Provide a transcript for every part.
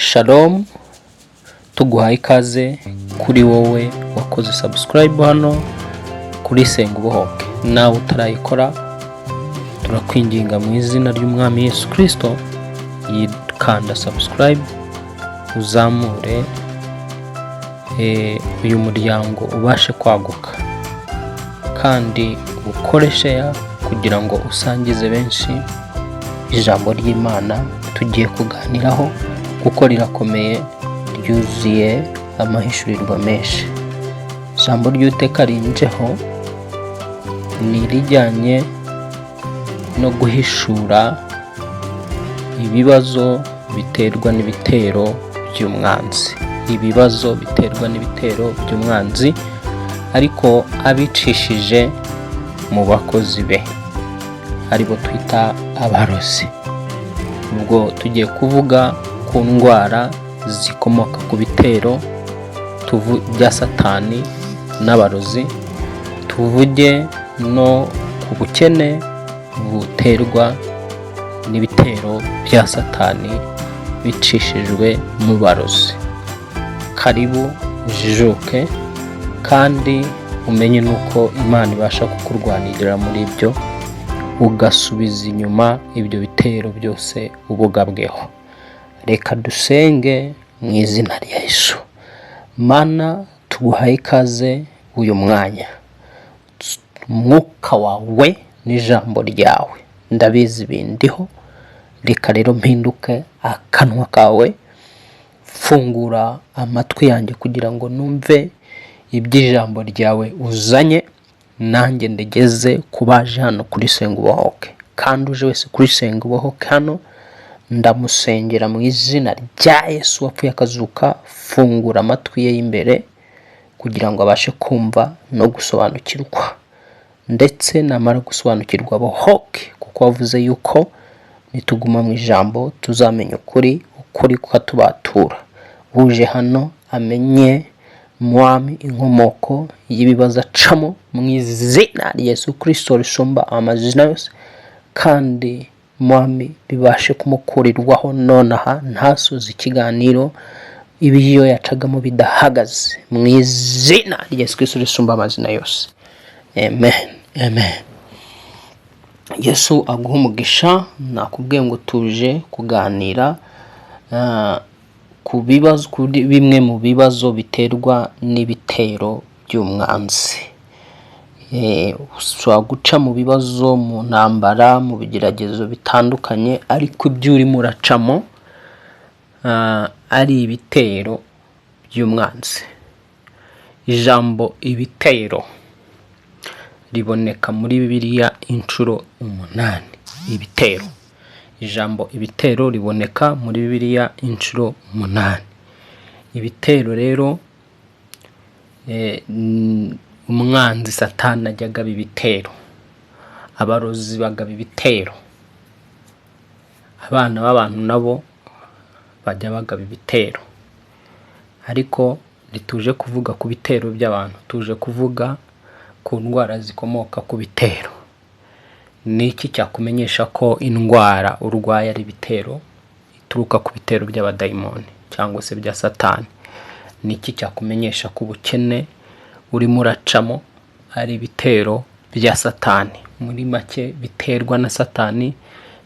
Shalom, tuguhaye ikaze kuri wowe wakoze subscribe hano kuri Senga Ubohoke. Nawe utarayikora, turakwinginga mu izina ry'Umwami Yesu Kirisito, yikanda subscribe uzamure uyu muryango ubashe kwaguka, kandi ukore share kugira ngo usangize benshi ijambo ry'Imana tugiye kuganiraho, kuko rirakomeye, ryuzuye amahishurirwa menshi. Ijambo ry'Uwiteka rinjeho ni irijyanye no guhishura ibibazo biterwa n'ibitero by'umwanzi, ibibazo biterwa n'ibitero by'umwanzi, ariko abicishije mu bakozi be, aribo twita abarozi. Ubwo tugiye kuvuga ku ndwara zikomoka ku bitero bya Satani n'abarozi, tuvuge no ku bukene buterwa n'ibitero bya Satani bicishijwe mu barozi. Karibu ujijuke kandi umenye n'uko Imana ibasha kukurwanirira muri ibyo, ugasubiza inyuma ibyo bitero byose ubugabweho. Reka dusenge mu izina rya Yesu. Mana, tuguhaye ikaze uyu mwanya, umwuka wawe n'ijambo ryawe ndabizi bindiho. Reka rero mpinduke akanwa kawe, fungura amatwi yanjye kugira ngo numve iby'ijambo ryawe uzanye, nanjye ndigeze ku baje hano kuri Senga Ubohoke. Kandi uje wese kuri Senga Ubohoke hano, ndamusengera mu izina rya Yesu wapfuye akazuka. Fungura amatwi ye y'imbere kugira ngo abashe kumva no gusobanukirwa, ndetse namara gusobanukirwa abohoke, kuko wavuze yuko nituguma mu ijambo tuzamenya ukuri, ukuri kukatubatura. Uje hano amenye, Mwami, inkomoko y'ibibazo acamo mu izina rya Yesu Kirisito risumba amazina yose, kandi Mwami, bibashe kumukurirwaho nonaha, ntasoze ikiganiro ibyo yacagamo bidahagaze, mu izina rya Yesu Kirisito risumba amazina yose. Amen, amen. Yesu aguha umugisha. Nakubwiye ngo tuje kuganira ku bibazo, kuri bimwe mu bibazo biterwa n'ibitero by'umwanzi. Ushobora guca mu bibazo, mu ntambara, mu bigeragezo bitandukanye, ariko ibyo urimo uracamo ari ibitero by'umwanzi. Ijambo ibitero riboneka muri Bibiliya inshuro 8. Ibitero, ijambo ibitero riboneka muri Bibiliya inshuro 8. Ibitero rero, umwanzi Satani ajya agaba ibitero, abarozi bagaba ibitero, abana b'abantu nabo bajya bagaba ibitero. Ariko ntituje kuvuga ku bitero by'abantu, tuje kuvuga ku ndwara zikomoka ku bitero. Ni iki cyakumenyesha ko indwara urwaye ari ibitero, ituruka ku bitero by'abadayimoni cyangwa se bya Satani? Ni iki cyakumenyesha ko ubukene urimo uracamo ari ibitero bya Satani? Muri make, biterwa na Satani,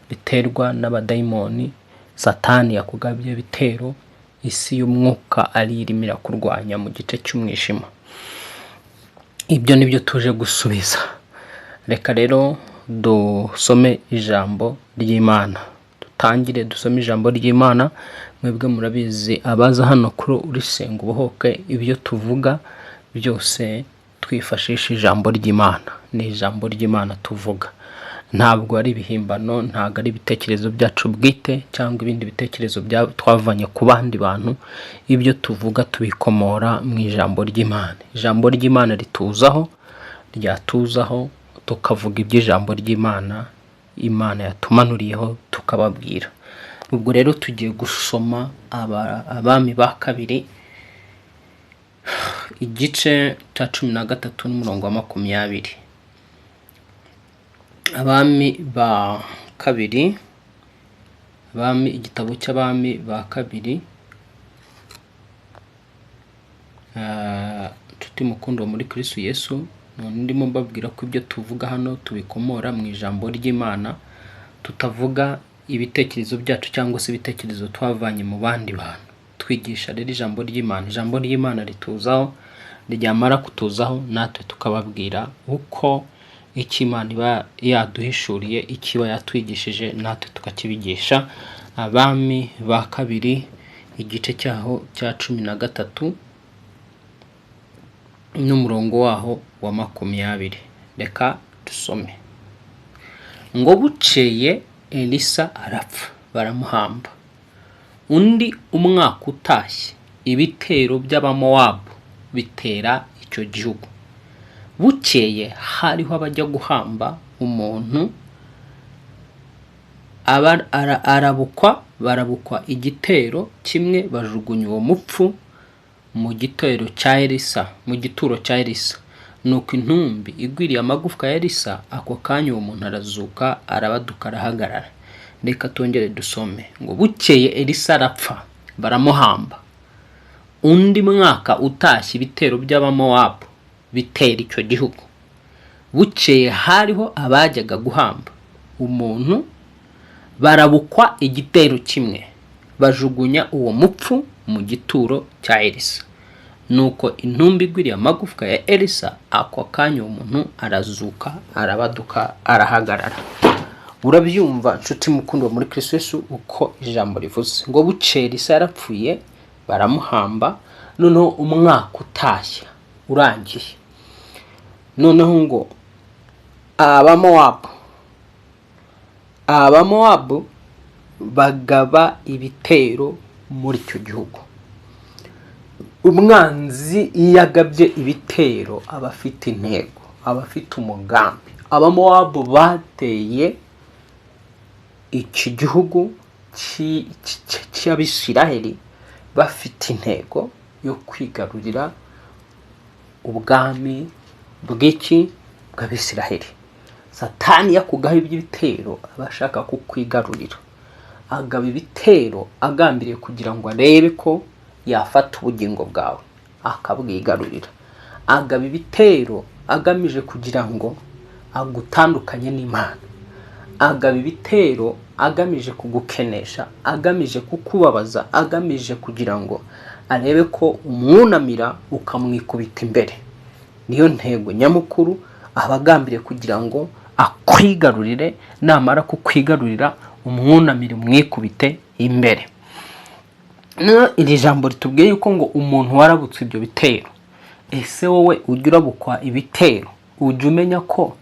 biterwa n'abadayimoni. Satani yakugabye ibitero, isi y'umwuka ari irimo irakurwanya mu gice cy'umwijima. Ibyo ni byo tuje gusubiza. Reka rero dusome ijambo ry'Imana, dutangire dusome ijambo ry'Imana. Mwebwe murabizi, abaza hano kuri Senga Ubohoke, ibyo tuvuga byose twifashisha ijambo ry'Imana. Ni ijambo ry'Imana tuvuga, ntabwo ari ibihimbano, ntabwo ari ibitekerezo byacu bwite cyangwa ibindi bitekerezo twavanye ku bandi bantu. Ibyo tuvuga tubikomora mu ijambo ry'Imana. Ijambo ry'Imana rituzaho, ryatuzaho tukavuga iby'ijambo ry'Imana Imana yatumanuriyeho, tukababwira. Ubwo rero tugiye gusoma Abami ba Kabiri, igice cya 13 n'umurongo wa 20. Abami ba Kabiri, Abami, igitabo cy'Abami ba Kabiri. Nshuti mukundwa muri Kristo Yesu, none ndimo mbabwira ko ibyo tuvuga hano tubikomora mu ijambo ry'Imana, tutavuga ibitekerezo byacu cyangwa se ibitekerezo twavanye mu bandi bantu. Twigisha rero ijambo ry'Imana. Ijambo ry'Imana rituzaho, ryamara kutuzaho natwe tukababwira uko icyo Imana iba yaduhishuriye, icyo iba yatwigishije, natwe tukakibigisha. Abami ba kabiri, igice cyaho cya 13 n'umurongo waho wa 20. Reka dusome. Ngo bukeye Elisa arapfa, baramuhamba. Undi umwaka utashye, ibitero by'Abamowabu bitera icyo gihugu. Bukeye hariho abajya guhamba umuntu, arabukwa, barabukwa igitero kimwe, bajugunya uwo mupfu mu gitero cya Elisa, mu gituro cya Elisa. Nuko intumbi igwiriye amagufwa ya Elisa, ako kanya uwo muntu arazuka, arabaduka, arahagarara. Reka twongere dusome. Ngo bukeye Elisa arapfa, baramuhamba. Undi mwaka utashye, ibitero by'Abamowabu bitera icyo gihugu. Bukeye hariho abajyaga guhamba umuntu, barabukwa igitero kimwe, bajugunya uwo mupfu mu gituro cya Elisa. Nuko intumbi igwiriye amagufwa ya Elisa, ako kanya uwo muntu arazuka, arabaduka, arahagarara. Urabyumva, nshuti mukundwa muri Kristo Yesu, uko ijambo rivuze ngo bukeye Elisa yarapfuye, baramuhamba. Noneho umwaka utashye urangiye, noneho ngo Abamowabu bagaba ibitero muri icyo gihugu. Umwanzi iyo agabye ibitero aba afite intego, aba afite umugambi. Abamowabu bateye iki gihugu cy'Abisiraheli bafite intego yo kwigarurira ubwami bw'iki? Bw'Abisiraheli. Satani yakugaho iby'ibitero aba ashaka kukwigarurira. Agaba ibitero agambiriye kugira ngo arebe ko yafata ubugingo bwawe akabwigarurira. Agaba ibitero agamije kugira ngo agutandukanye n'Imana. Agaba ibitero agamije kugukenesha, agamije kukubabaza, agamije kugira ngo arebe ko umwunamira ukamwikubita imbere. Niyo ntego nyamukuru aba agambiriye, kugira ngo akwigarurire. Namara kukwigarurira, umwunamire, umwikubite imbere. Noneho iri jambo ritubwiye yuko ngo umuntu warabutse ibyo bitero. Ese wowe ujya urabukwa ibitero? Ujya umenya ko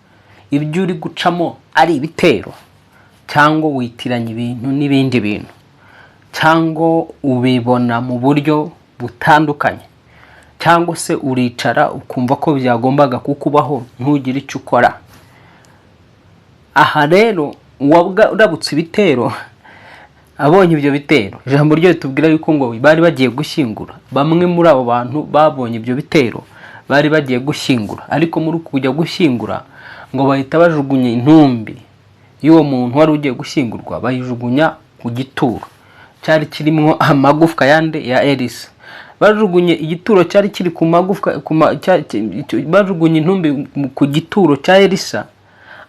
ibyo uri gucamo ari ibitero, cyangwa witiranya ibintu n'ibindi bintu, cyangwa ubibona mu buryo butandukanye, cyangwa se uricara ukumva ko byagombaga kukubaho ntugire icyo ukora? Aha rero uwarabutse ibitero abonye ibyo bitero, ijambo ryo ritubwira yuko ngo bari bagiye gushyingura. Bamwe muri abo bantu babonye ibyo bitero bari bagiye gushyingura, ariko muri uku kujya gushyingura ngo bahita bajugunya intumbi y'uwo muntu wari ugiye gushyingurwa, bayijugunya ku gituro cyari kirimo amagufwa yande? Ya Elisa. Bajugunye igituro cyari kiri ku magufwa bajugunye intumbi ku gituro cya Elisa.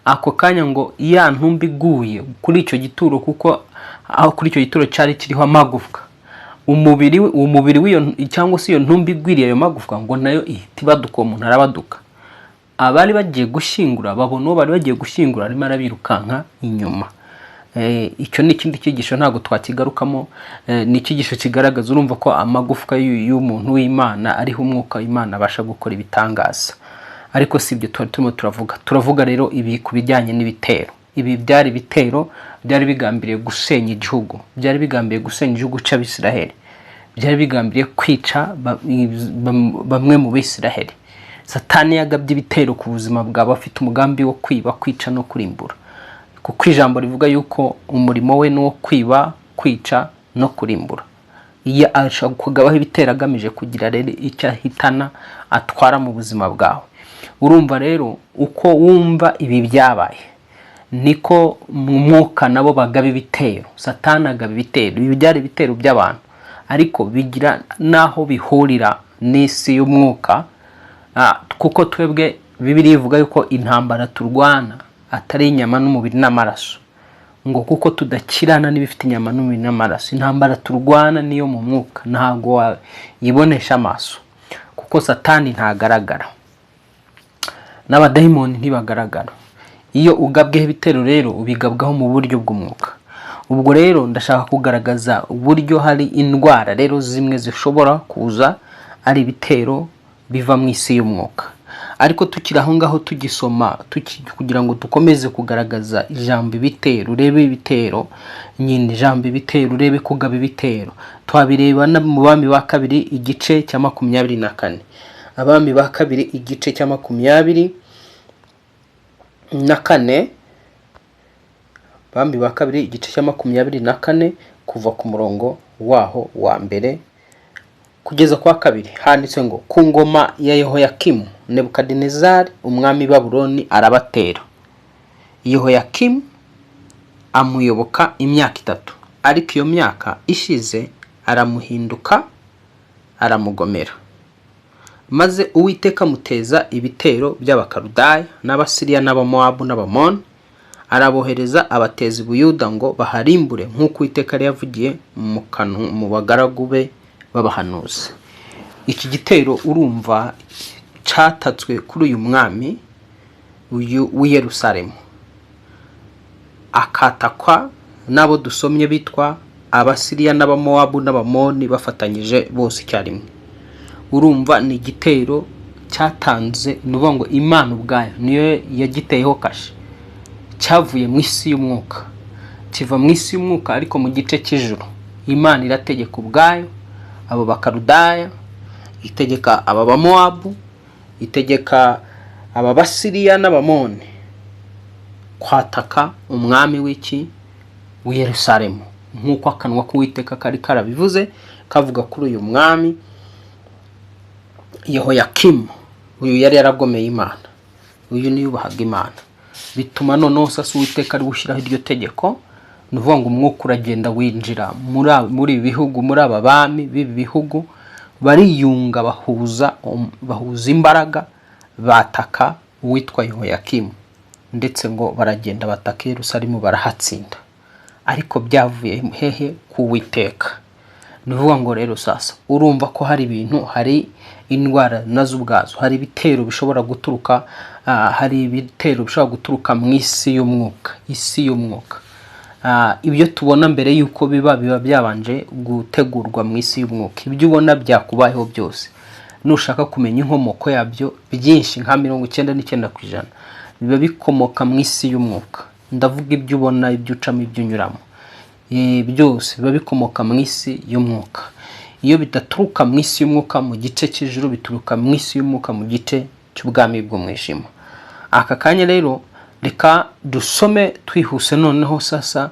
Ako kanya ngo ya ntumbi iguye kuri icyo gituro, kuko aho kuri icyo gituro cyari kiriho amagufwa, umubiri w'iyo cyangwa se iyo ntumbi igwiriye ayo magufwa, ngo nayo ihita ibaduka, uwo muntu arabaduka. Abari bagiye gushyingura babona uwo bari bagiye gushyingura arimo arabirukanka inyuma. Icyo ni ikindi cyigisho, ntabwo twakigarukamo. Ni icyigisho kigaragaza, urumva ko amagufwa y'umuntu w'Imana ariho umwuka w'Imana abasha gukora ibitangaza. Ariko si ibyo tuba turimo turavuga. Turavuga rero ibi ku bijyanye n'ibitero. Ibi byari ibitero byari bigambiriye gusenya igihugu, byari bigambiriye gusenya igihugu cy'Abisiraheli, byari bigambiriye kwica bamwe mu Bisiraheli. Satani yagabye ibitero ku buzima bwawe afite umugambi wo kwiba, kwica no kurimbura, kuko ijambo rivuga yuko umurimo we ni uwo kwiba, kwica no kurimbura. Iyo ashobora kugabaho ibitero agamije kugira rero icyo ahitana, atwara mu buzima bwawe. Urumva rero, uko wumva ibi byabaye, niko mu mwuka nabo bagaba ibitero. Satani agaba ibitero. Ibi byari ibitero by'abantu, ariko bigira n'aho bihurira. n'isi y'umwuka. Kuko twebwe Bibiliya ivuga yuko intambara turwana atari inyama n'umubiri n'amaraso, ngo kuko tudakirana n'ibifite inyama n'umubiri n'amaraso. Intambara turwana niyo mu mwuka, ntabwo wayibonesha amaso kuko Satani ntagaragara n'abadayimoni ntibagaragara. Iyo ugabweho ibitero rero, ubigabwaho mu buryo bw'umwuka. Ubwo rero ndashaka kugaragaza uburyo hari indwara rero zimwe zishobora kuza ari ibitero biva mu isi y'umwuka. Ariko tukiri aho ngaho tugisoma, kugira ngo dukomeze kugaragaza ijambo ibitero, urebe ibitero nyine, ijambo ibitero, urebe kugaba ibitero, twabireba no mu Bami ba Kabiri igice cya 24. Abami ba Kabiri igice cya 24, Abami ba Kabiri igice cya 24, kuva ku murongo waho wa mbere kugeza kwa kabiri, handitse ngo: "Ku ngoma ya Yehoyakimu, Nebukadinezari umwami w'i Babuloni arabatera, Yehoyakimu amuyoboka imyaka 3, ariko iyo myaka ishize aramuhinduka, aramugomera. Maze Uwiteka amuteza ibitero by'Abakaludaya n'Abasiriya n'Abamowabu n'Abamoni, arabohereza abateza i Buyuda ngo baharimbure, nk'uko Uwiteka yari yavugiye mu kanwa mu bagaragu be b'abahanuzi." Iki gitero urumva cyatatswe kuri uyu mwami uyu w'i Yerusalemu, akatakwa n'abo dusomye bitwa Abasiriya n'Abamowabu n'Abamoni bafatanyije bose icyarimwe. Urumva ni igitero cyatanze, ni ukuvuga ngo Imana ubwayo niyo yagiteyeho kashe. Cyavuye mu isi y'umwuka, kiva mu isi y'umwuka ariko mu gice cy'ijuru. Imana irategeka ubwayo abo Bakarudaya, itegeka aba Bamowabu, itegeka aba Basiriya n'Abamoni kwataka umwami w'iki? W'i Yerusalemu, nk'uko akanwa k'Uwiteka kari karabivuze, kavuga kuri uyu mwami Yehoyakimu. Uyu yari yaragomeye Imana, uyu niyubahaga Imana, bituma noneho sasa Uwiteka ari gushyiraho iryo tegeko. Ni ukuvuga ngo umwuka uragenda winjira muri ibi bihugu, muri aba bami b'ibi bihugu, bariyunga, bahuza imbaraga, bataka uwitwa Yehoyakimu, ndetse ngo baragenda bataka Yerusalemu, barahatsinda. Ariko byavuye hehe? Ku Witeka. Ni ukuvuga ngo rero sasa urumva ko hari ibintu, hari indwara nazo ubwazo, hari ibitero bishobora guturuka, hari ibitero bishobora guturuka mu isi y'umwuka. Isi y'umwuka, ibyo tubona mbere y'uko biba, biba byabanje gutegurwa mu isi y'umwuka. Ibyo ubona byakubayeho byose, nushaka kumenya inkomoko yabyo, byinshi nka 99% biba bikomoka mu isi y'umwuka. Ndavuga ibyo ubona, ibyo ucamo, ibyo unyuramo, byose biba bikomoka mu isi y'umwuka. Iyo bidaturuka mu isi y'umwuka mu gice cy'ijuru, bituruka mu isi y'umwuka mu gice cy'ubwami bw'umwijima. Aka kanya rero reka dusome twihuse noneho sasa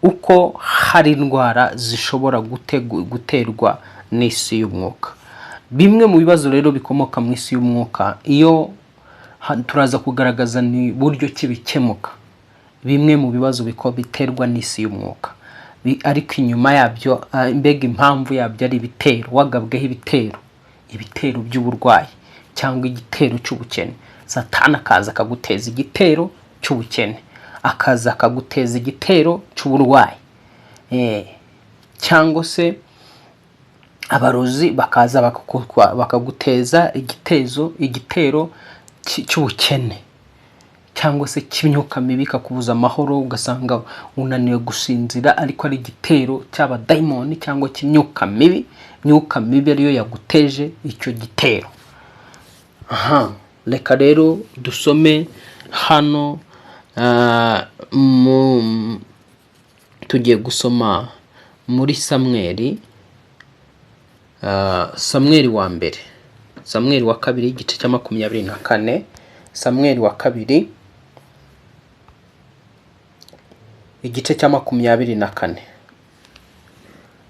uko hari indwara zishobora guterwa n'isi y'umwuka. Bimwe mu bibazo rero bikomoka mu isi y'umwuka, iyo turaza kugaragaza ni buryo ki bikemuka. Bimwe mu bibazo biterwa n'isi y'umwuka, ariko inyuma yabyo, mbega impamvu yabyo ari ibitero, wagabweho ibitero, ibitero by'uburwayi cyangwa igitero cy'ubukene. Satani akaza akaguteza igitero cy'ubukene, akaza akaguteza igitero cy'uburwayi, cyangwa se abarozi bakaza bakaguteza igitero cy'ubukene cyangwa se cy'imyuka mibi, ikakubuza amahoro, ugasanga unaniwe gusinzira, ariko ari igitero cy'abadayimoni cyangwa cy'imyuka mibi. Imyuka mibi ariyo yaguteje icyo gitero. Aha reka rero dusome hano, tugiye gusoma muri Samweli, Samweli wa mbere, Samweli wa kabiri igice cya 24, Samweli wa kabiri igice cya 24,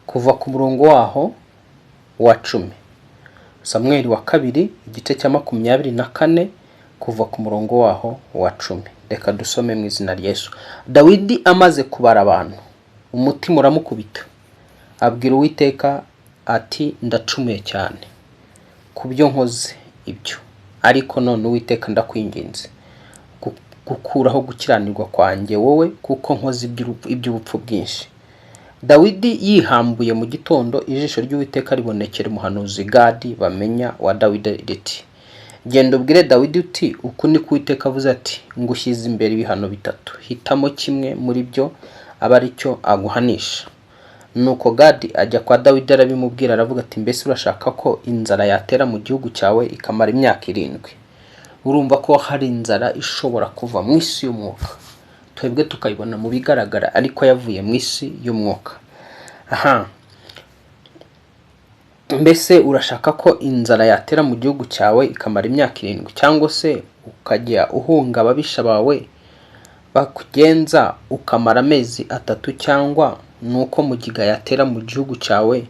kuva ku murongo waho wa 10. Samweli wa kabiri igice cya 24, kuva ku murongo waho wa 10. Reka dusome mu izina rya Yesu. Dawidi amaze kubara abantu, umutima uramukubita, abwira Uwiteka ati: "Ndacumuye cyane." Ku byo nkoze ibyo. Ariko none, Uwiteka, ndakwinginze gukuraho gukiranirwa kwanjye wowe, kuko nkoze iby'ubupfu bwinshi." Dawidi yihambuye mu gitondo, ijisho ry'Uwiteka ribonekera umuhanuzi Gadi bamenya wa Dawidi riti: "Genda ubwire Dawidi uti: 'Uku ni ko Uwiteka avuze ati: Ngushyize imbere ibihano bitatu, hitamo kimwe muri byo abe ari cyo aguhanisha.'" Nuko Gadi ajya kwa Dawidi, arabimubwira, aravuga ati: "Mbese urashaka ko inzara yatera mu gihugu cyawe ikamara imyaka 7?" Urumva ko hari inzara ishobora kuva mu isi y'umwuka, twebwe tukayibona mu bigaragara, ariko yavuye mu isi y'umwuka. Aha: "Mbese urashaka ko inzara yatera mu gihugu cyawe ikamara imyaka 7, cyangwa se ukajya uhunga ababisha bawe bakugenza ukamara amezi 3, cyangwa ni uko mugiga yatera mu gihugu cyawe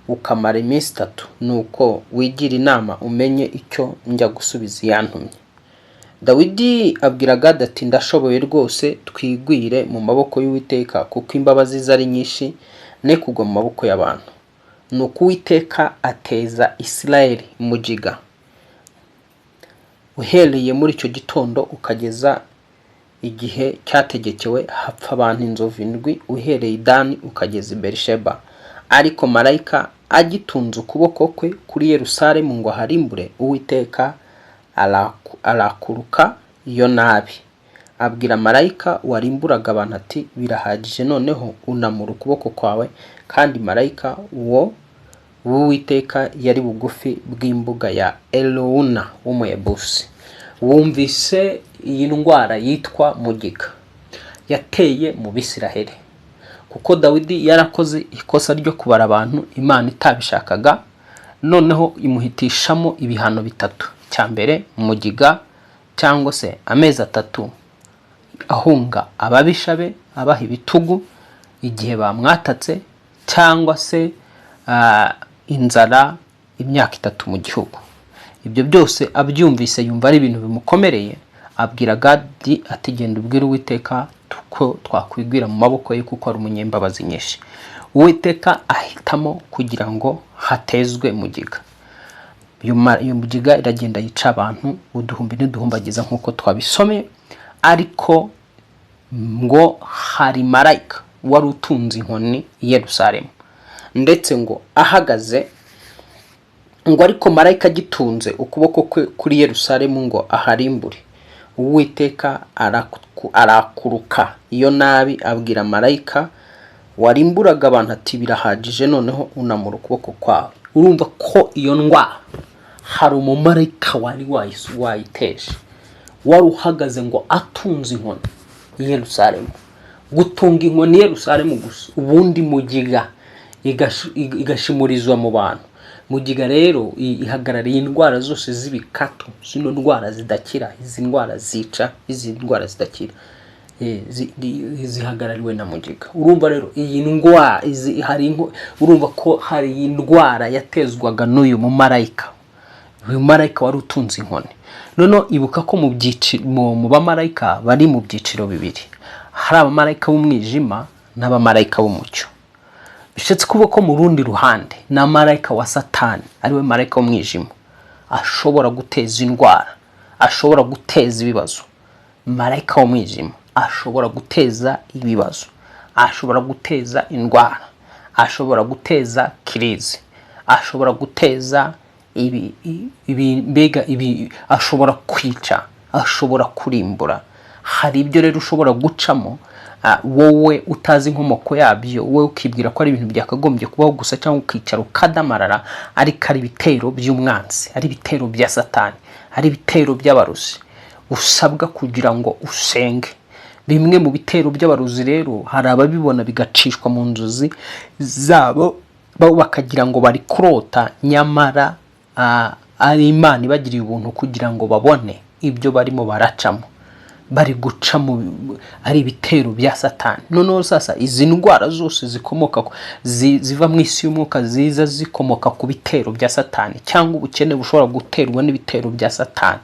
ukamara iminsi 3? Nuko wigira inama, umenye icyo njya gusubiza iyantumye." Dawidi abwira Gadi ati: "Ndashoboye rwose, twigwire mu maboko y'Uwiteka, kuko imbabazi ze ari nyinshi, ne kugwa mu maboko y'abantu." Nuko Uwiteka ateza Isirayeli mugiga uhereye muri icyo gitondo ukageza igihe cyategekewe, hapfa abantu 7 uhereye i Dani ukageza i Berisheba. Ariko marayika agitunze ukuboko kwe kuri Yerusalemu ngo aharimbure, Uwiteka arakuruka iyo nabi, abwira marayika warimburaga abantu ati: "Birahagije, noneho unamura ukuboko kwawe." Kandi marayika uwo w'Uwiteka yari bugufi bw'imbuga ya Elowuna w'Umuyebusi. Wumvise iyi ndwara yitwa mugiga yateye mu Bisiraheli, kuko Dawidi yarakoze ikosa ryo kubara abantu Imana itabishakaga, noneho imuhitishamo ibihano bitatu. Cya mbere mugiga, cyangwa se amezi 3 ahunga ababisha be, abaha ibitugu igihe bamwatatse, cyangwa se inzara imyaka 3 mu gihugu. Ibyo byose abyumvise, yumva ari ibintu bimukomereye, abwira Gadi ati: "Genda ubwire Uwiteka ko twakwigwira mu maboko ye, kuko ari umunyembabazi nyinshi." Uwiteka ahitamo kugira ngo hatezwe mugiga. Iyo mugiga iragenda yica abantu uduhumbi n'uduhumbagiza nk'uko twabisomye. Ariko ngo hari marayika wari utunze inkoni i Yerusalemu, ndetse ngo ahagaze ngo: "Ariko marayika agitunze ukuboko kwe kuri Yerusalemu ngo aharimbure, Uwiteka arakuruka iyo nabi, abwira marayika warimburaga abantu ati: 'Birahagije, noneho unamura ukuboko kwawe.'" Urumva ko iyo ndwara hari umumarayika wari wayiteje, wari uhagaze ngo atunze inkoni i Yerusalemu. Gutunga inkoni i Yerusalemu gusa, ubundi mugiga igashimurizwa mu bantu. Mugiga rero ihagarariye indwara zose z'ibikatu, zino ndwara zidakira, izi ndwara zica, izi ndwara zidakira, zihagarariwe na mugiga. Urumva rero iyi ndwara izi hari urumva ko hari iyi ndwara yatezwaga n'uyu mumarayika, uyu marayika wari utunze inkoni. Noneho ibuka ko mu bamarayika bari mu byiciro bibiri: hari abamarayika b'umwijima n'abamarayika b'umucyo. Bishatse kuvuga ko mu rundi ruhande na marayika wa Satani, ariwe marayika w'umwijima, ashobora guteza indwara, ashobora guteza ibibazo. Marayika w'umwijima ashobora guteza ibibazo, ashobora guteza indwara, ashobora guteza crise, ashobora guteza ibi, ibi mbega ibi, ashobora kwica, ashobora kurimbura. Hari ibyo rero ushobora gucamo wowe utazi inkomoko yabyo, wowe ukibwira ko ari ibintu byakagombye kubaho gusa, cyangwa ukicara ukadamarara, ariko ari ibitero by'umwanzi, ari ibitero bya Satani, ari ibitero by'abarozi usabwa kugira ngo usenge. Bimwe mu bitero by'abarozi rero, hari ababibona bigacishwa mu nzozi zabo, bo bakagira ngo bari kurota, nyamara ari Imana ibagiriye ubuntu kugira ngo babone ibyo barimo baracamo, bari guca mu ari ibitero bya Satani. Noneho sasa izi ndwara zose zikomoka ziva mu isi y'umwuka, ziza zikomoka ku bitero bya Satani, cyangwa ubukene bushobora guterwa n'ibitero bya Satani,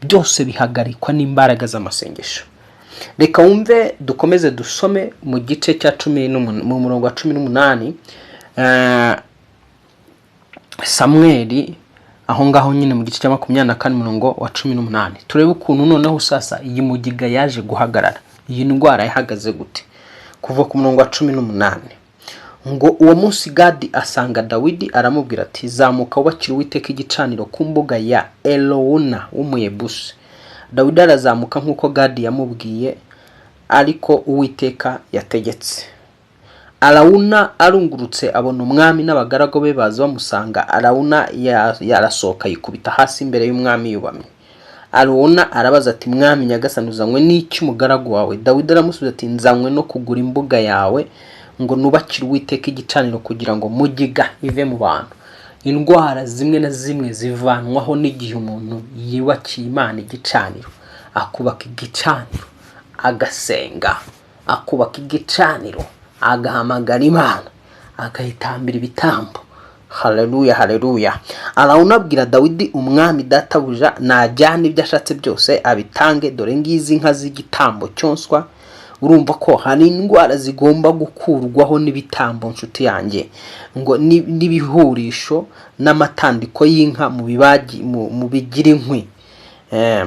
byose bihagarikwa n'imbaraga z'amasengesho. Reka wumve, dukomeze dusome mu gice cya mu murongo wa 18, Samweli. Aho ngaho nyine mu gice cya 24, umurongo wa 18, turebe ukuntu noneho sasa iyi mugiga yaje guhagarara. Iyi ndwara yahagaze gute? Kuva ku murongo wa 18 ngo: "Uwo munsi Gadi asanga Dawidi, aramubwira ati: 'Zamuka wubakire Uwiteka igicaniro ku mbuga ya Elowuna w'Umuyebusi.' Dawidi arazamuka nk'uko Gadi yamubwiye, ariko Uwiteka yategetse." Arawuna arungurutse abona umwami n'abagaragu be baza bamusanga. Arawuna yarasohoka, yikubita hasi imbere y'umwami yubamye. Arawuna arabaza ati: "Mwami nyagasani, uzanywe n'iki umugaragu wawe?" Dawidi aramusubiza ati: "Nzanywe no kugura imbuga yawe ngo nubakire Uwiteka igicaniro, kugira ngo mugiga ive mu bantu." Indwara zimwe na zimwe zivanwaho n'igihe umuntu yubakiye Imana igicaniro, akubaka igicaniro agasenga, akubaka igicaniro agahamagara Imana, akayitambira ibitambo. Haleluya, haleluya! Arawuna abwira Dawidi: "Umwami databuja najyana ibyo ashatse byose, abitange. Dore ngizi inka z'igitambo cyoswa." Urumva ko hari indwara zigomba gukurwaho n'ibitambo, nshuti yanjye. Ngo n'ibihurisho n'amatandiko y'inka mu bibagi, mu bigira inkwi,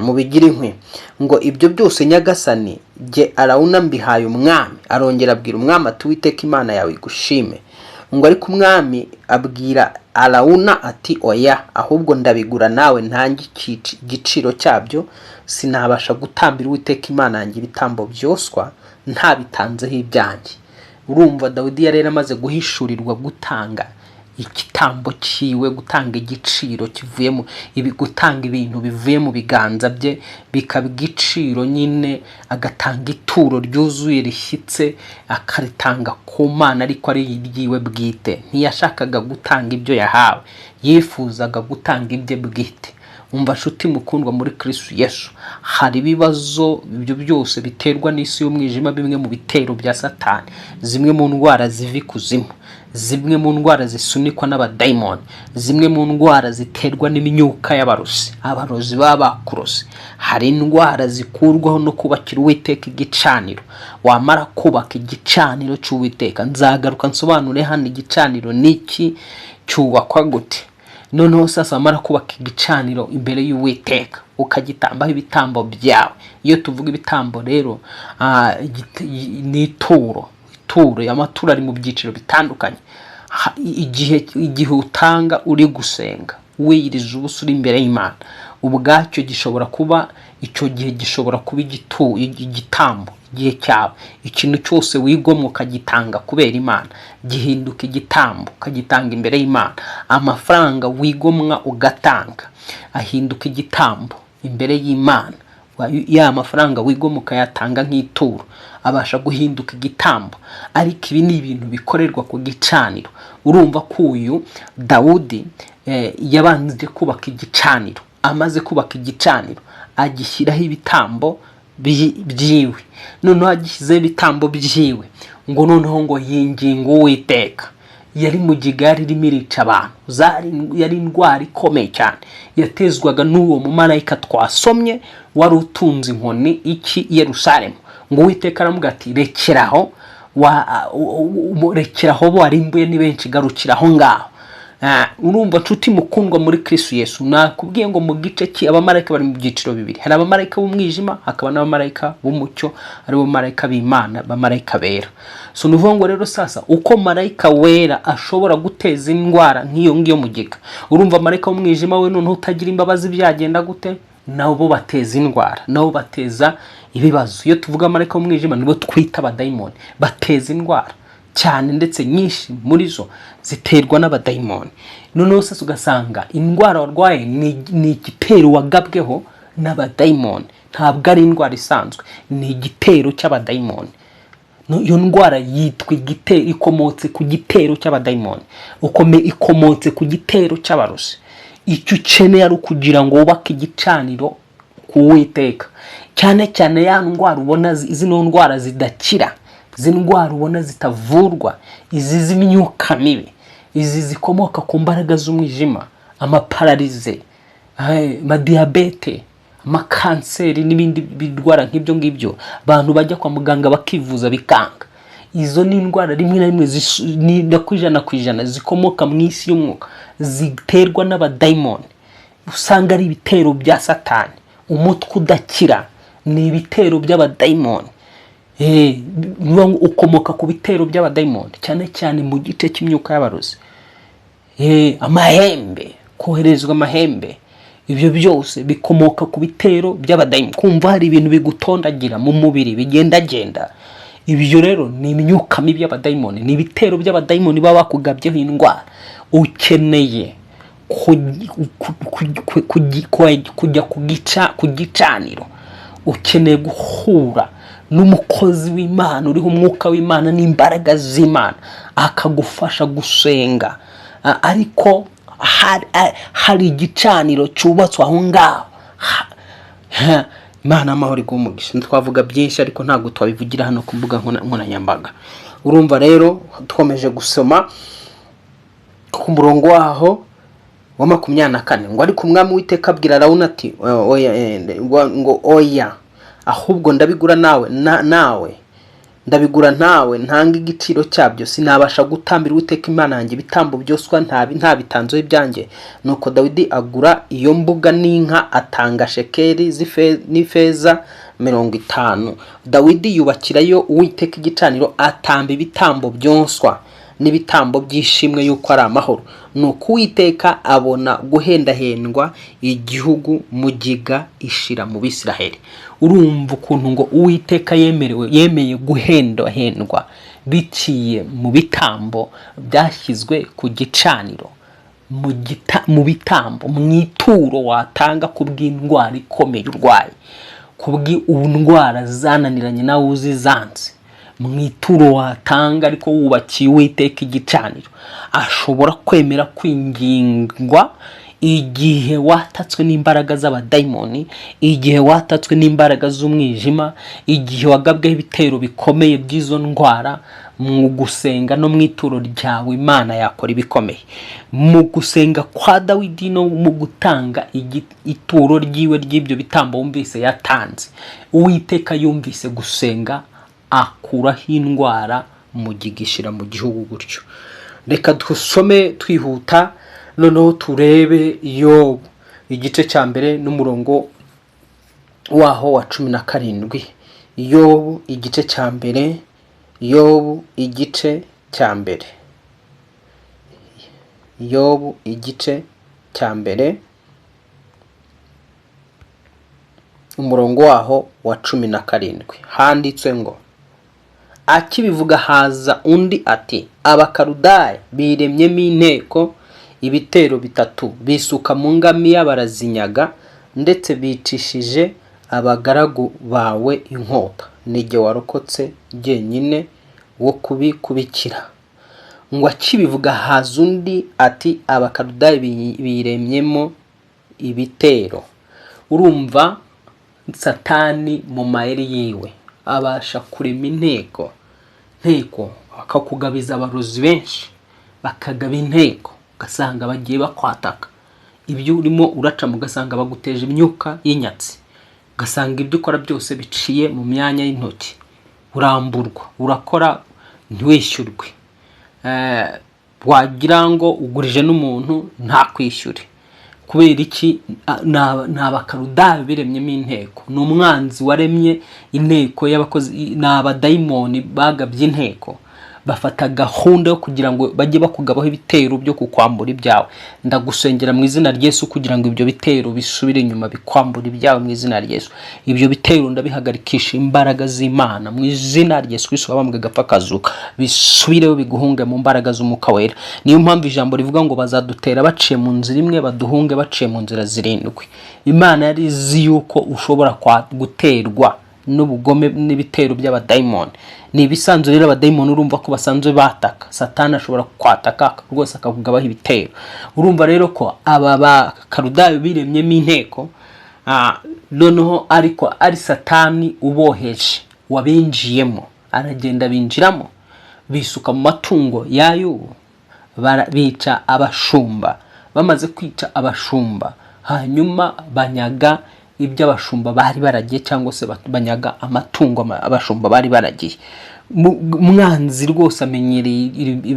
mu bigira inkwi. Ngo ibyo byose nyagasani, jye Arawuna mbihaye umwami. Arongera abwira umwami ati: "Uwiteka Imana yawe igushime." Ngo ariko umwami abwira Arawuna ati: "Oya, ahubwo ndabigura nawe, ntange igiciro cyabyo. Sinabasha gutambira Uwiteka Imana yanjye ibitambo byoswa ntabitanzeho ibyanjye." Urumva Dawidi yari yaramaze guhishurirwa gutanga igitambo cyiwe, gutanga igiciro kivuye mu ibi, gutanga ibintu bivuye mu biganza bye bikaba igiciro nyine, agatanga ituro ryuzuye rishyitse, akaritanga ku Mana, ariko ari iryiwe bwite. Ntiyashakaga gutanga ibyo yahawe, yifuzaga gutanga ibye bwite. Umva nshuti mukundwa muri Kristo Yesu, hari ibibazo ibyo byose biterwa n'isi y'umwijima, bimwe mu bitero bya Satani, zimwe mu ndwara ziva ikuzimu, zimwe mu ndwara zisunikwa n'abadayimoni, zimwe mu ndwara ziterwa n'imyuka y'abarozi, abarozi baba bakurose. Hari indwara zikurwaho no kubakira Uwiteka igicaniro. Wamara kubaka igicaniro cy'Uwiteka, nzagaruka nsobanure hano igicaniro ni iki, cyubakwa gute. Noneho sasa wamara kubaka igicaniro imbere y'Uwiteka, ukagitambaho ibitambo byawe. Iyo tuvuga ibitambo rero, ni ituro. Ituro, amaturo ari mu byiciro bitandukanye. Igihe utanga uri gusenga, wiyiriza ubusa, uri imbere y'Imana, ubwacyo gishobora kuba, icyo gihe gishobora kuba igitambo. Igihe cyawe, ikintu cyose wigomwa ukagitanga kubera Imana, gihinduka igitambo, ukagitanga imbere y'Imana. Amafaranga wigomwa ugatanga ahinduka igitambo imbere y'Imana. Ya mafaranga wigomwa ukayatanga nk'ituro abasha guhinduka igitambo. Ariko ibi ni ibintu bikorerwa ku gicaniro. Urumva ko uyu Dawudi yabanje kubaka igicaniro. Amaze kubaka igicaniro, agishyiraho ibitambo byiwe. Noneho agishyizeho ibitambo byiwe, ngo noneho ngo yinginga Uwiteka. Yari mu gigari irimo irica abantu. Yari indwara ikomeye cyane yatezwaga n'uwo mumarayika twasomye wari utunze inkoni iki i Yerusalemu. Ngo Uwiteka aramubwira ati: "Rekeraho, rekeraho, bo warimbuye ni benshi, garukira aho ngaho." Urumva nshuti mukundwa muri Kristo Yesu, nakubwiye ngo mu gice ki abamarayika bari mu byiciro bibiri: hari abamarayika b'umwijima, hakaba n'abamarayika b'umucyo, ari bo bamarayika b'Imana, abamarayika bera. So ni ukuvuga ngo rero sasa uko marayika wera ashobora guteza indwara nk'iyo ngiyo mugiga, urumva marayika w'umwijima we noneho utagira imbabazi byagenda gute? Nabo bateza indwara, nabo bateza ibibazo. Iyo tuvuga marayika w'umwijima, nibo twita abadayimoni. Bateza indwara cyane, ndetse nyinshi muri zo ziterwa n'abadayimoni. Noneho sasa ugasanga indwara warwaye ni igitero wagabweho n'abadayimoni, ntabwo ari indwara isanzwe, ni igitero cy'abadayimoni. Iyo ndwara yitwa igitero, ikomotse ku gitero cy'abadayimoni, ikomotse ku gitero cy'abarozi. Icyo ukeneye ari ukugira ngo wubake igicaniro ku Witeka. Cyane cyane ya ndwara ubona, zino ndwara zidakira, izi ndwara ubona zitavurwa, izi z'imyuka mibi, izi zikomoka ku mbaraga z'umwijima, amaparalysie, amadiyabete, amakanseri n'ibindi birwara nk'ibyo ngibyo, abantu bajya kwa muganga bakivuza bikanga. Izo ni indwara rimwe na rimwe ni na ku 100% zikomoka mu isi y'umwuka, ziterwa n'abadayimoni. Usanga ari ibitero bya Satani. Umutwe udakira ni ibitero by'abadayimoni. Ni ukuvuga ngo ukomoka ku bitero by'abadayimoni, cyane cyane mu gice cy'imyuka y'abarozi. Amahembe, koherezwa amahembe, ibyo byose bikomoka ku bitero by'abadayimoni. Kumva hari ibintu bigutondagira mu mubiri bigendagenda, ibyo rero ni imyuka mibi y'abadayimoni, ni ibitero by'abadayimoni baba bakugabyeho indwara. Ukeneye kujya ku gicaniro, ukeneye guhura n'umukozi w'Imana uriho umwuka w'Imana n'imbaraga z'Imana, akagufasha gusenga. Ariko hari igicaniro cyubatswe aho ngaho. Imana amahoro iguhe umugisha. Twavuga byinshi ariko ntabwo twabivugira hano ku mbuga nkoranyambaga. Urumva rero, dukomeje gusoma ku murongo waho wa 24 ngo: "Ariko umwami w'iteka abwira Arawuna ati: 'Oya,' ngo 'oya, ahubwo ndabigura nawe, nawe ndabigura, ntawe ntanga igiciro cyabyo. Sinabasha gutambira Uwiteka Imana yanjye ibitambo byoswa ntabitanzeho ibyanjye.' Nuko Dawidi agura iyo mbuga n'inka, atanga shekeli n'ifeza 50. Dawidi yubakirayo Uwiteka igicaniro, atamba ibitambo byoswa n'ibitambo by'ishimwe yuko ari amahoro. Nuko Uwiteka abona guhendahendwa igihugu, mugiga ishira mu Bisiraheli." Urumva ukuntu ngo Uwiteka yemeye guhendahendwa biciye mu bitambo byashyizwe ku gicaniro, mu bitambo, mu ituro watanga ku bw'indwara ikomeye urwaye, ku bw'indwara zananiranye nawe uzi zanze. Mu ituro watanga ariko wubakiye Uwiteka igicaniro, ashobora kwemera kwingingwa igihe watatswe n'imbaraga z'abadayimoni, igihe watatswe n'imbaraga z'umwijima, igihe wagabweho ibitero bikomeye by'izo ndwara. Mu gusenga no mu ituro ryawe, Imana yakora ibikomeye. Mu gusenga kwa Dawidi no mu gutanga ituro ryiwe ry'ibyo bitambo wumvise yatanze, Uwiteka yumvise gusenga, akuraho indwara, mugigishira mu gihugu gutyo. Reka dusome twihuta, noneho turebe Yobu igice cya mbere n'umurongo waho wa 17. Yobu igice cya mbere, Yobu igice cya mbere, Yobu igice cya mbere, umurongo waho wa 17, handitswe ngo: "Akibivuga haza undi ati: 'Abakarudayi biremyemo inteko ibitero bitatu, bisuka mu ngamiya barazinyaga, ndetse bicishije abagaragu bawe inkota. Nijye warokotse jyenyine wo kubikubikira.'" Ngo akibivuga haza undi ati: "Abakarudayi biremyemo ibitero." Urumva Satani mu mayeri yiwe abasha kurema inteko, nteko akakugabiza abarozi benshi, bakagaba inteko, ugasanga bagiye bakwataka ibyo urimo uracamo, ugasanga baguteje imyuka y'inyatsi, ugasanga ibyo ukora byose biciye mu myanya y'intoki, uramburwa, urakora ntiwishyurwe, wagira ngo ugurije n'umuntu ntakwishyure. Kubera iki? Ni Abakarudayi biremyemo inteko, ni umwanzi waremye inteko y'abakozi, ni abadayimoni bagabye inteko, bafata gahunda yo kugira ngo bajye bakugabaho ibitero byo kukwambura ibyawe. Ndagusengera mu izina rya Yesu kugira ngo ibyo bitero bisubire inyuma, bikwambura ibyawe mu izina rya Yesu. Ibyo bitero ndabihagarikisha imbaraga z'Imana mu izina rya Yesu Kristo wabambwe agapfa akazuka. Bisubireho, biguhunge mu mbaraga z'Umwuka Wera. Niyo mpamvu ijambo rivuga ngo: "Bazadutera baciye mu nzira imwe, baduhunge baciye mu nzira zirindwi." Imana yari izi yuko ushobora guterwa n'ubugome n'ibitero by'abadayimoni. Ni ibisanzwe rero, abadayimoni urumva ko basanzwe bataka. Satani ashobora kwataka rwose, akakugabaho ibitero. Urumva rero ko aba Bakarudayo biremyemo inteko, noneho ariko ari Satani uboheje wabinjiyemo, aragenda binjiramo, bisuka mu matungo y'Ayubu, bica abashumba. Bamaze kwica abashumba, hanyuma banyaga iby'abashumba bari baragiye, cyangwa se banyaga amatungo abashumba bari baragiye. Umwanzi rwose amenyereye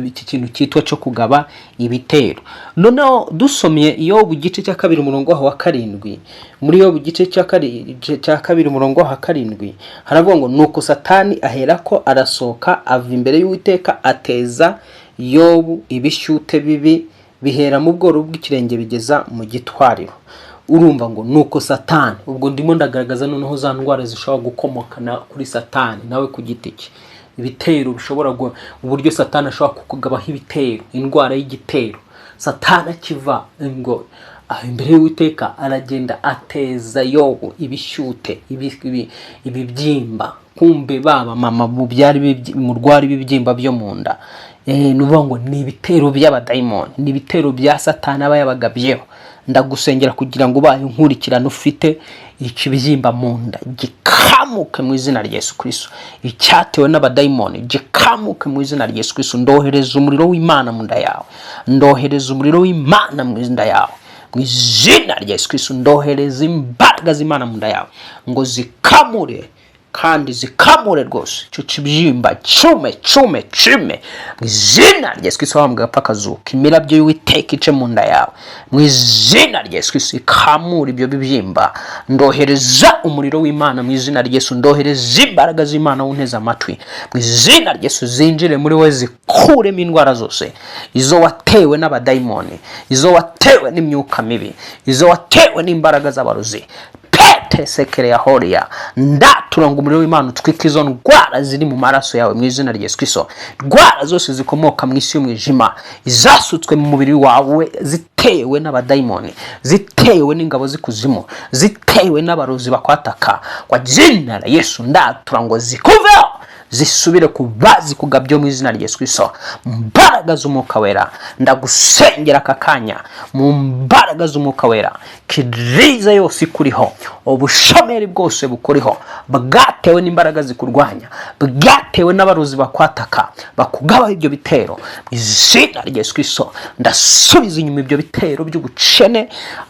iki kintu cyitwa cyo kugaba ibitero. Noneho dusomye Yobu igice cya 2 umurongo waho wa 7, muri Yobu igice cya 2 umurongo waho wa 7 haravuga ngo: "Nuko Satani aherako arasohoka ava imbere y'Uwiteka, ateza Yobu ibishyute bibi bihera mu bworo bw'ikirenge bigeza mu gitwariro." Urumva ngo nuko Satani, ubwo ndimo ndagaragaza noneho za ndwara zishobora gukomokana kuri Satani nawe ku giti cye, ibitero bishobora uburyo Satani ashobora kukugabaho ibitero, indwara y'igitero. Satani akiva ngo aho imbere y'Uwiteka aragenda ateza Yobu ibishyute, ibibyimba. Kumbe baba mama mubyara murwara ibibyimba byo mu nda, ni ukuvuga ngo ni ibitero by'abadayimoni, ni ibitero bya Satani aba yabagabyeho. Ndagusengera kugira ngo ubaye nkurikirana ufite ikibyimba mu nda, gikamuke mu izina rya Yesu Kristo. Icyatewe n'abadayimoni gikamuke mu izina rya Yesu Kristo. Ndohereza umuriro w'Imana mu nda yawe, ndohereza umuriro w'Imana mu nda yawe mu izina rya Yesu Kristo. Ndohereza imbaraga z'Imana mu nda yawe ngo zikamure, kandi zikamure rwose icyo kibyimba, cyume, cyume, cyume mu izina rya Yesu Kristo. Wambwa agapfa akazuka, imirabyo y'Uwiteka ice mu nda yawe mu izina rya Yesu Kristo, ikamure ibyo bibyimba. Ndohereza umuriro w'Imana mu izina rya Yesu, ndohereza imbaraga z'Imana wunteze amatwi mu izina rya Yesu, zinjire muri we zikuremo indwara zose, izo watewe n'abadayimoni, izo watewe n'imyuka mibi, izo watewe n'imbaraga z'abarozi. Pete sekere ya horiya, ndatura ngo umuriro w'Imana utwike izo ndwara ziri mu maraso yawe mu izina rya Yesu Kristo. Ndwara zose zikomoka mu isi y'umwijima, izasutswe mu mubiri wawe zitewe n'abadayimoni, zitewe n'ingabo z'ikuzimu, zitewe n'abarozi bakwataka, kwa jina la Yesu ndatura ngo zikuveho, zisubire ku bazikugabye mu izina rya Yesu Kristo. Mu mbaraga z'Umwuka Wera ndagusengera aka kanya, mu mbaraga z'Umwuka Wera, kirize yose ikuriho, ubushomeri bwose bukuriho bwatewe n'imbaraga zikurwanya, bwatewe n'abarozi bakwataka bakugabaho ibyo bitero, mu izina rya Yesu Kristo ndasubiza inyuma ibyo bitero by'ubukene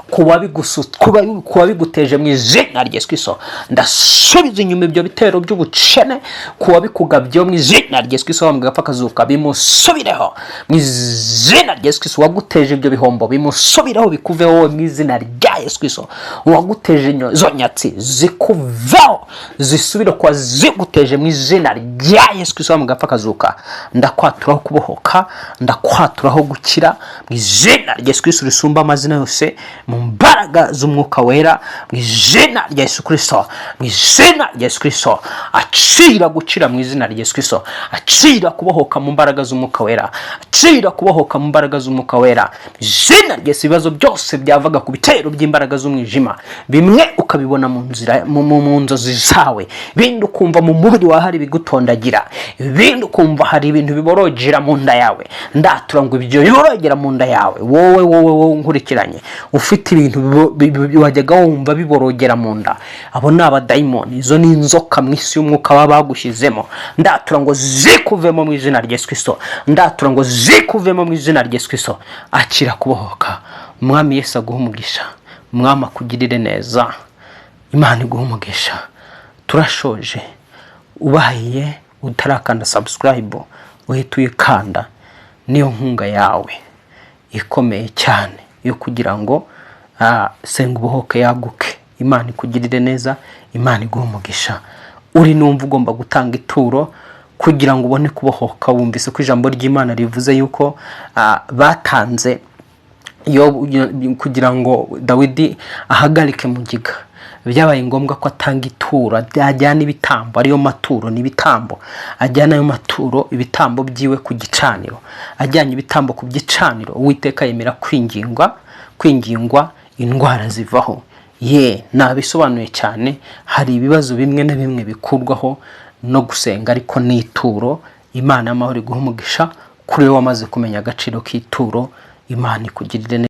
ku wabiguteje mu izina rya Yesu Kristo. Ndasubiza inyuma ibyo bitero by'ubukene ku wabikugabyeho mu izina rya Yesu Kristo. Wambwa agapfa akazuka, bimusubireho mu izina rya Yesu Kristo. Uwaguteje ibyo bihombo bimusubireho, bikuveho wowe mu izina rya Yesu Kristo. Uwaguteje izo nyatsi zikuveho, zisubire kuba ziguteje mu izina rya Yesu Kristo. Wambwa agapfa akazuka, ndakwaturaho kubohoka, ndakwaturaho gukira mu izina rya Yesu Kristo risumba amazina yose, mu mbaraga z'Umwuka Wera, mu izina rya Yesu Kristo, mu izina rya Yesu Kristo. Acira gukira mu izina rya Yesu Kristo, acira kubohoka mu mbaraga z'Umwuka Wera, acira kubohoka mu mbaraga z'Umwuka Wera mu izina rya Yesu. Ibibazo byose byavaga ku bitero by'imbaraga z'umwijima, bimwe ukabibona mu nzira mu nzozi zawe, ibindi ukumva mu mubiri wawe hari ibigutondagira, ibindi ukumva hari ibintu biborogera mu nda yawe, ndatura ngo ibyo biborogera mu nda yawe, wowe wowe wowe nkurikiranye ufite ibintu wajyaga wumva biborogera mu nda, abo ni abadayimoni, izo ni inzoka mu isi y'umwuka baba bagushyizemo. Ndatura ngo zikuvemo mu izina rya Yesu Kristo, ndatura ngo zikuvemo mu izina rya Yesu Kristo. Akira kubohoka. Umwami Yesu aguhe umugisha, Umwami akugirire neza, Imana iguhe umugisha. Turashoje. Ubaye utarakanda subscribe, uhita uyikanda, niyo nkunga yawe ikomeye cyane yo kugira ngo Senga Ubohoke yaguke. Imana ikugirire neza, Imana iguhe umugisha. Uri numva ugomba gutanga ituro kugira ngo ubone kubohoka, wumvise ko ijambo ry'Imana rivuze yuko batanze Yobu kugira ngo Dawidi ahagarike mugiga, byabaye ngombwa ko atanga ituro, ajyana ibitambo, ariyo maturo n'ibitambo, ajyana ayo maturo, ibitambo byiwe ku gicaniro. Ajyanye ibitambo ku gicaniro, Uwiteka yemera kwingingwa, indwara zivaho. Ye nabisobanuye cyane, hari ibibazo bimwe na bimwe bikurwaho no gusenga ariko n'ituro. Imana y'amahoro iguha umugisha kuri we wamaze kumenya agaciro k'ituro. Imana ikugirire neza.